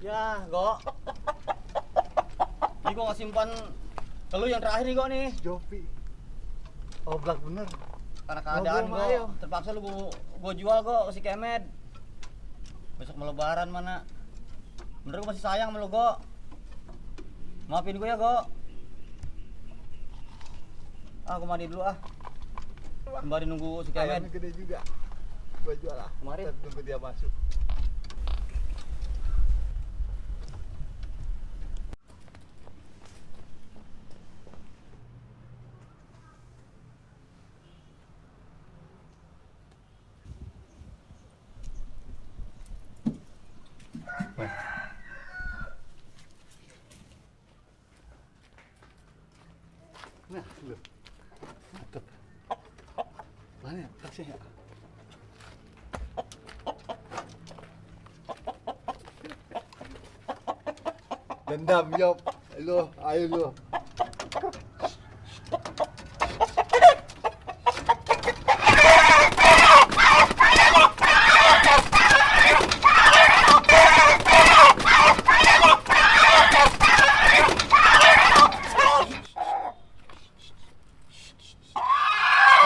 Ya, Go. Ini gua nggak simpan ke lu yang terakhir nih, Go nih. Jopi. Oblak bener. Karena keadaan Gua gua ayo. terpaksa lu gua jual, Go, ke si Kemed. Besok mau lebaran mana? Bener gua masih sayang sama lu, Go. Maafin gua ya, Go. Gua mandi dulu ah. Sembari nunggu si Kemed. Ayamnya gede juga. Gua jual lah. Kemarin. Ntar tunggu dia masuk. Nah, lu. Mantap. Mana ya? Kasih ya. Dendam, Yop. Lu, ayo lu.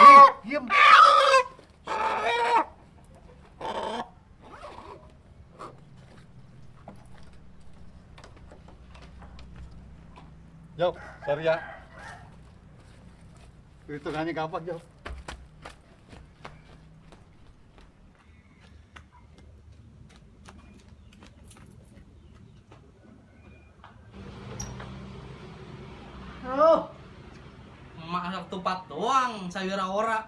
Nih, diem. Jok, sorry ya. Hitungannya gampang, Jok. Halo. Masak tupat doang, sayur ora.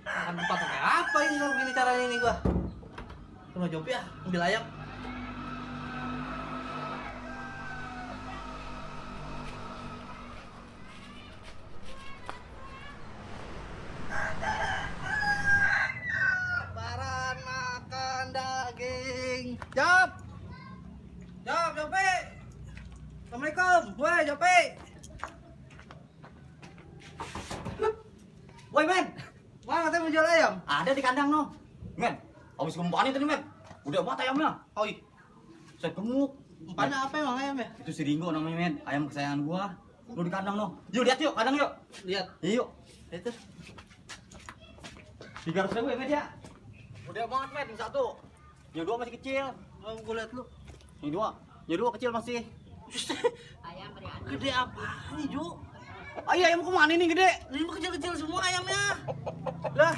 Makan tupat kayak apa ini kalau begini caranya ini gua? Sama Jopi ya, ambil ayam. Lebaran makan daging. Jop. Jop, Jopi. Assalamualaikum. Woi, Jopi. Woi men, mana katanya mau jual ayam? Ada di kandang no. Men, habis kembali tadi, men. Udah buat ayamnya. Oh iya, Saya gemuk. umpannya apa emang ayam ya? Itu si Ringo namanya, men. Ayam kesayangan gua. Lu di kandang no. Yuk lihat yuk, kandang yuk. Lihat, Yuk. itu. 300.000 ya, men ya. Udah banget, men. Yang satu. Yang dua masih kecil. Oh, gue lihat lu. Yang dua kecil masih. Gede apa nih, Ju? Ayam kemana nih gede? Ini mah kecil-kecil semua ayamnya. Lah.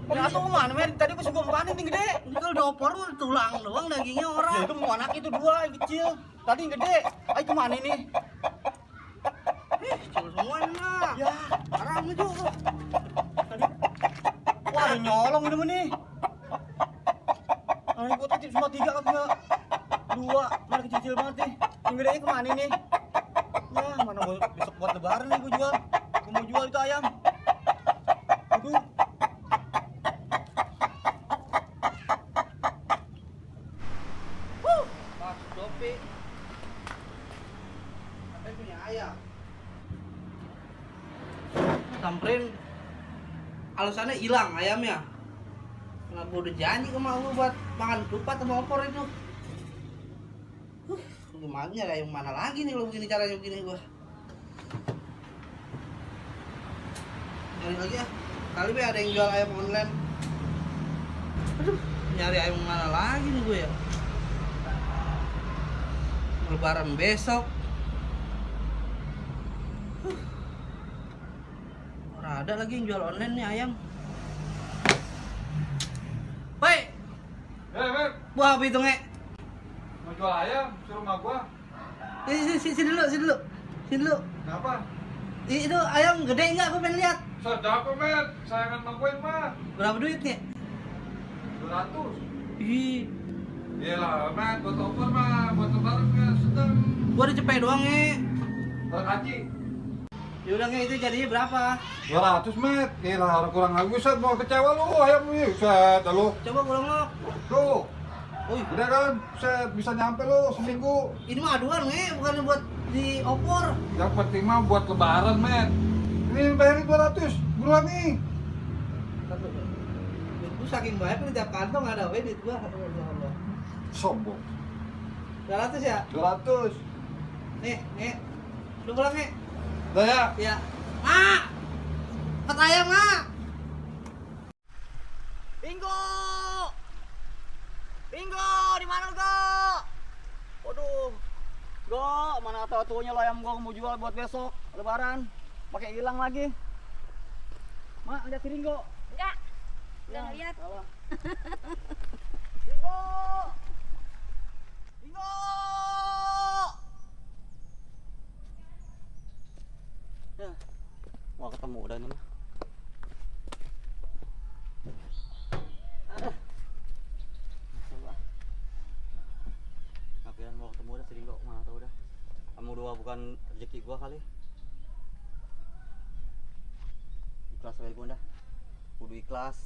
Yang satu kemana, men? Tadi gua suka kemana nih gede? Ini kalau diopor mah tulang doang dagingnya Ya orang. itu mau anak itu dua yang kecil. Tadi yang gede. Ayo kemana nih? Kecil semua ini mah. Ya. Haram nih, Ju. Wah, ada nyolong udah nih. Ini buat kecil cuma 3 kan enggak? 2, mana kecil-kecil banget nih. Yang gede kemana nih? Ya, mana mau besok buat lebaran nih gua jual. Gua mau jual itu ayam. Aduh. Mas Jopi. Katanya punya ayam. Samperin alasannya hilang ayamnya. Karena gue udah janji sama lu buat makan tupat sama opor itu. Gimana ya ayam mana lagi nih kalau begini caranya begini gua. Nyari lagi ya. Kali be ada yang jual ayam online. Aduh, nyari ayam mana lagi nih gue ya. Lebaran besok. Ora ada lagi yang jual online nih ayam. Woi, Men, buah apa itu nge? mau jual ayam, suruh sama gua. Sini dulu, sini dulu. Sini dulu. Kenapa? Itu ayam gede enggak? Gue pengen lihat. Sedap, men. Sayangan sama gue mah. Berapa duitnya? 200. Ih, Iyalah, men, buat opor mah, buat lebaran kan sedang. gua ada cepet doang nge. Kaci. Yaudah nge, itu jadinya berapa? 200, men. Iyalah, orang kurang lagi, set mau kecewa lu ayam nih, set lu. Coba gua lengok. Tuh, Woi, udah kan, set bisa nyampe lu seminggu. ini mah aduan nge, bukan buat di opor. Yang penting mah buat lebaran, men. Ini bayarin 200, buruan nih. Gue saking banyak nih tiap kantong ada duit gua. Ya Allah. Sombong. 200 ya? 200. Nih. Lu pulang nih. Udah ya. Iya. Mak! Dapat ayam, Mak! Bingo! Bingo, di mana lu, Go? Waduh. Go, mana tahu-tahunya lo ayam gua mau jual buat besok lebaran. Pakai hilang lagi. Mak, lihat piring, Go. Enggak ngeliat. Salah. Bingo! Bingo! Ya. Wah, ketemu udah ini mah. Ngapain mau ketemu udah sering kok, mana tau udah. Kamu dua bukan rezeki gua kali. Ikhlas wae gua dah. Kudu ikhlas.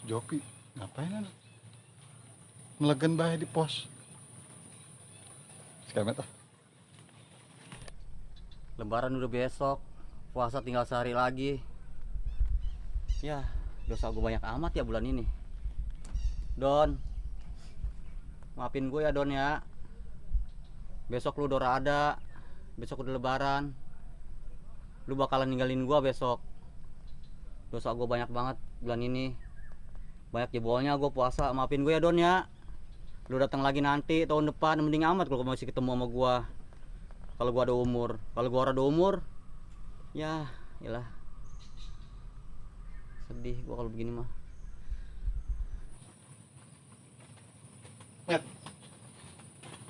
Jopi, ngapain lu? Melegan bae di pos. Sekarang ah. Lebaran udah besok, puasa tinggal sehari lagi. Ya, dosa gue banyak amat ya bulan ini. Don, maafin gue ya Don ya. Besok lu udah ada, besok udah lebaran. Lu bakalan ninggalin gue besok. Dosa gue banyak banget bulan ini. Banyak jebolnya gue puasa, maafin gue ya Don ya. Lu datang lagi nanti tahun depan, mending amat kalau masih ketemu sama gue. Kalau gua ada umur, kalau gua ada umur, ya, iyalah. Sedih gua kalau begini mah. Met.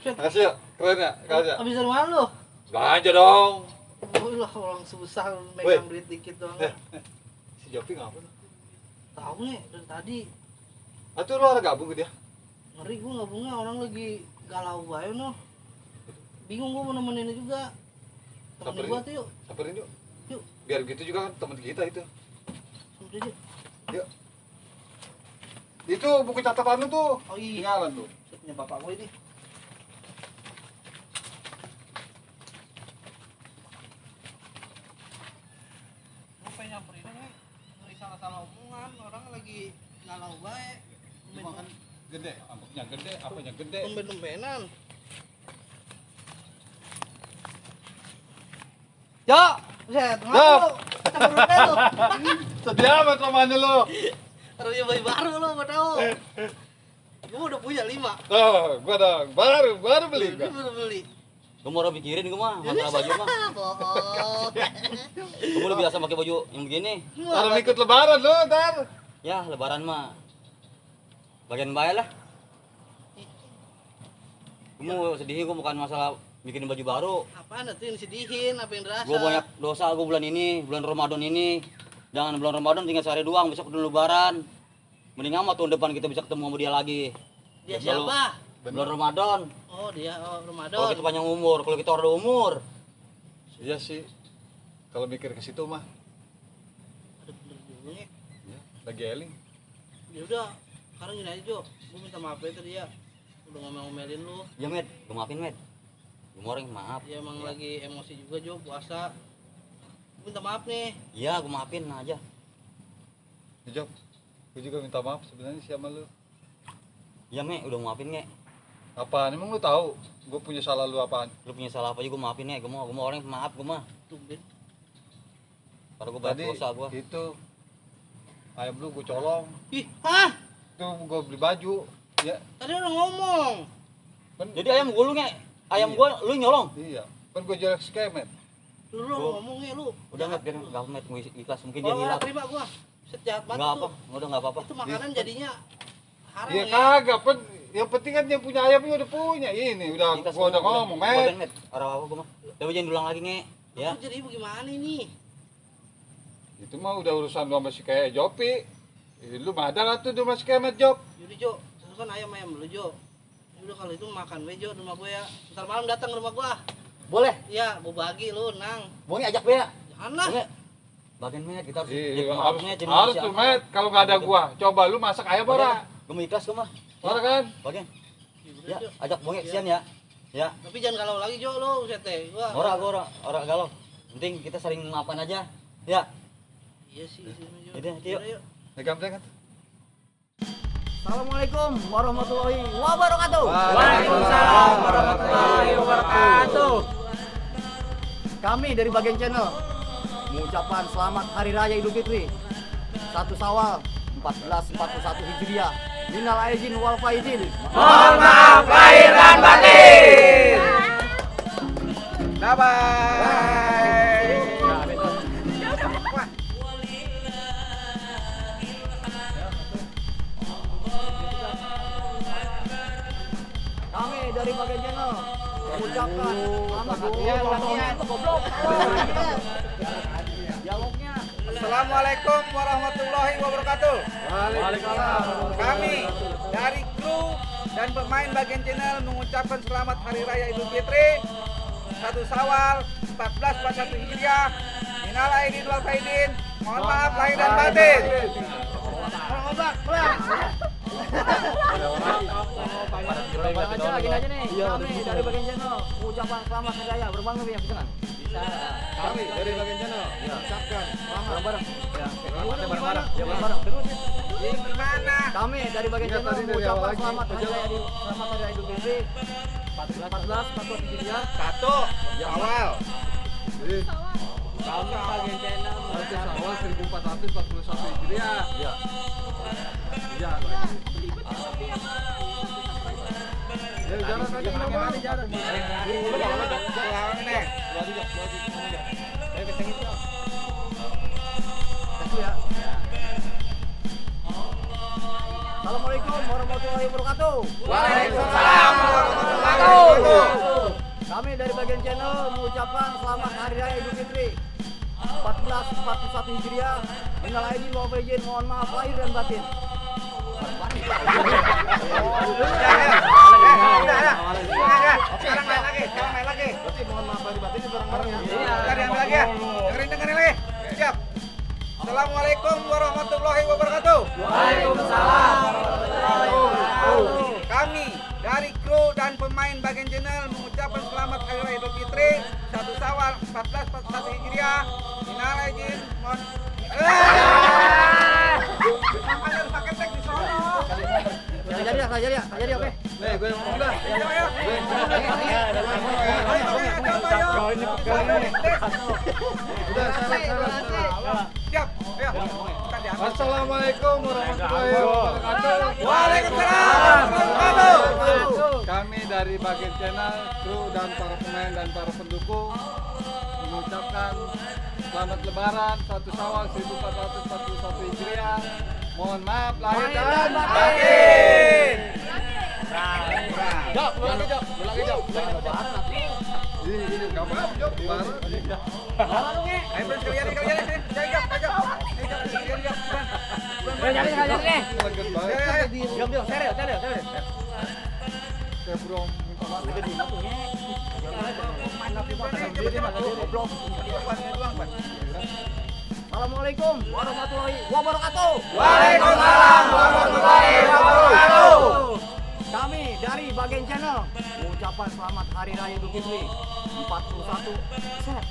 Makasih ya, keren ya, kasih ya. Habis dari mana lu? Belanja dong. Oh lah, orang susah megang duit dikit doang. Si Jopi ngapa tuh? Tahu nih dari tadi. Atuh lu ada gabung ke dia? Ngeri gua gabungnya orang lagi galau bae noh. Bingung gua mau nemenin juga. Temenin Samperin. gua tuh yuk. Samperin yuk. Yuk. Biar gitu juga kan teman kita itu. Samperin yuk. Yuk. Itu buku catatan lu tuh. Oh iya. Tinggalan tuh. Punya bapak gua ini. Apa yang nyamperin nih? Ngeri salah-salah omongan, orang lagi galau bae. Cuma kan gede, ambeknya gede, apanya gede. Tumben-tumbenan. Yo, buset, ngapa lu? Cabut deh lu. Sedih amat lamanya lu. Harus nyobain baru lu, mau tahu. Gua udah punya 5. Oh, gua dong, baru beli Gua gua. baru beli. Gua mau mikirin gua mah, masalah baju mah. Bohong. Kamu udah biasa pakai baju yang begini. Harus ikut lebaran lu, ntar. Ya, lebaran mah. Bagian bayar lah. Kamu sedih gua bukan masalah bikin baju baru. Apaan tuh yang disedihin, apa yang dirasa? Gua banyak dosa gua bulan ini, bulan Ramadan ini. Jangan bulan Ramadan tinggal sehari doang, besok udah lebaran. Mending amat tahun depan kita bisa ketemu sama dia lagi. Dia Kalau siapa? Bulan Ramadan. Oh, dia Ramadan. Kalau kita panjang umur, kalau kita ada umur. Iya sih. Kalau mikir ke situ mah, Aduh, bener juga nih. ya, lagi eling. Ya udah, sekarang gini aja, Jo. Gua minta maaf ya tadi ya. Udah ngomel-ngomelin lu. Ya, Med, gua maafin, Med. Gua orang maaf. Ya emang lagi emosi juga, Jo, puasa. Gua minta maaf nih. Iya, gua maafin aja. Job, gua juga minta maaf sebenarnya sih sama lu. Ya, Me, udah maafin, Nge. Apaan? Emang lu tahu gua punya salah lu apaan? Lu punya salah apa juga gua maafin, Nge. Gua mau orang maaf gua mah. Tumben. Karena gua banyak Tadi dosa gua. itu ayam lu gua colong. Ih, hah? Tuh gua beli baju. Ya, Tadi udah ngomong. kan Jadi ayam gua lu, Nge. Ayam gua lu nyolong. iya. Kan gua jual skemet. Lu Gua- ngomongnya lu. Udah enggak biar enggak Med, gua ikhlas mungkin dia Kalau ngilang. terima gua. Sejahat banget Enggak apa, tuh. udah enggak apa-apa. Itu makanan jadinya haram Iya ya. kagak, yang penting kan yang punya ayam udah punya. Ini udah Ikhlas gua udah ngomong, Met. Med. Orang apa gua mah. Tapi jangan diulang lagi, Nge. Ya. Lu jadi bagaimana ini? Itu mah udah urusan lu sama si kayak Jopi. Lu mah ada nggak tuh di rumah si Kemet, Job? Yaudah, Jo. Itu kan ayam lu, Jo. Udah kalau itu makan we, Jo, di rumah gua ya. Ntar malam datang ke rumah gua. Boleh. Iya, gua bagi lu, Nang. Boleh ajak ya. Jangan lah. Boleh. Bagian Med kita harus Iya, harusnya jadi harus manusia tuh, amal. Met. Kalau nggak ada gua, coba lu masak ayam ora? Gua mau ikhlas gua mah. Ora kan? Bagian. Yaudah, Ya, Jo. ajak bonge Iya. sian ya. Ya. Tapi jangan galau lagi, Jo, lu, sete. Gua. Ora galau. Penting kita saling maafkan aja. Ya. Iya sih. Yaudah, yuk. Megang kan? Assalamualaikum warahmatullahi wabarakatuh. Waalaikumsalam warahmatullahi wabarakatuh. Kami dari Bagian Channel mengucapkan selamat Hari Raya Idul Fitri 1 Syawal 1441 Hijriah. Minal aidin wal faizin. Mohon maaf lahir dan batin. Bye bye. Kami dari Bagian Channel mengucapkan selamat goblok. Dialognya. Assalamualaikum warahmatullahi wabarakatuh. Waalaikumsalam. Kami dari kru dan pemain Bagian Channel mengucapkan selamat Hari Raya Idul Fitri 1 Syawal 1441 Hijriah. Minal aidin wal faizin. Mohon maaf lahir dan batin. Gini aja nih. Kami dari Bagian Channel mengucapkan selamat Hari Raya. Berbangga punya pesanan. Bisa. Kami dari Bagian Channel mengucapkan selamat. Bareng. Ya. Bareng-bareng. Ya, bareng. Terus. Gimana? Kami dari Bagian Channel tadi dari awal mengucapkan lagi. selamat Hari Raya Idul Fitri 14 Hijriah. 1 Syawal. Jadi, Kami Bagian Channel 1 Syawal 1441 Hijriah. Iya. Iya. Ya, jalan aja Bang. Lawan nih. Satu ya. Assalamualaikum warahmatullahi wabarakatuh. Waalaikumsalam warahmatullahi wabarakatuh. Kami dari Bagian Channel mengucapkan selamat Hari Raya Idul Fitri 1441 Hijriah. Minal aidin wal faizin. Mohon maaf lahir dan batin. Sekarang main lagi. Berarti mohon maaf lahir batin bareng-bareng ya. Bentar, diambil lagi ya. Dengerin lagi. Siap. Assalamualaikum warahmatullahi wabarakatuh. Waalaikumsalam. Kami dari kru dan pemain Bagian Channel mengucapkan selamat Hari Raya Idul Fitri 1 Syawal 1441 Hijriah. Minal aidin mohon makanya harus pakai tag di sono. Jadi oke. Nih, gue ngomong dah. Udah, salah. Siap. Ayo. Kita diambil. Assalamualaikum warahmatullahi wabarakatuh. Waalaikumsalam warahmatullahi wabarakatuh. Kami dari Bagian Channel, kru dan para pemain dan para pendukung mengucapkan selamat Lebaran 1 Syawal 1441 Hijriah. Mohon maaf lahir dan batin. Jok, ulang lagi Jok. Ini kamu Jok. Ayo bro, sekalian nih. Ayo. Legend banget. Diam, serius. Saya bro minta maaf. Assalamualaikum warahmatullahi wabarakatuh. Waalaikumsalam warahmatullahi wabarakatuh. Kami dari Bagian Channel mengucapkan selamat Hari Raya Idul Fitri 41 Syawal.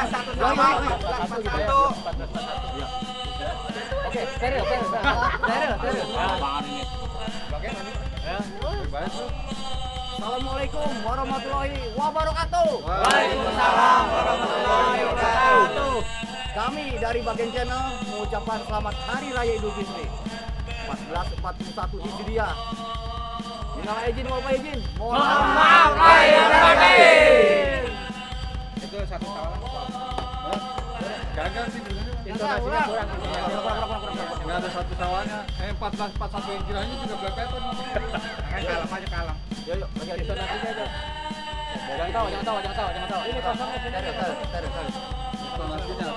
1 Syawal 1441. Oke, serius. Baik, bro. Assalamualaikum warahmatullahi wabarakatuh. Waalaikumsalam warahmatullahi wabarakatuh. Kami dari Bagian Channel mengucapkan selamat Hari Raya Idul Fitri 1441 Hijriah. Minal aidin wal faizin. Mohon maaf lahir dan batin. Itu 1 Syawal. Gagal sih bener. Intonasinya kurang. Nggak ada 1 Syawalnya. 1441 Hijriahnya juga belepetan. Kalem. Yuk, bagi intonasinya aja. Jangan tahu. Ini kosongnya sini. Terus. Intonasinya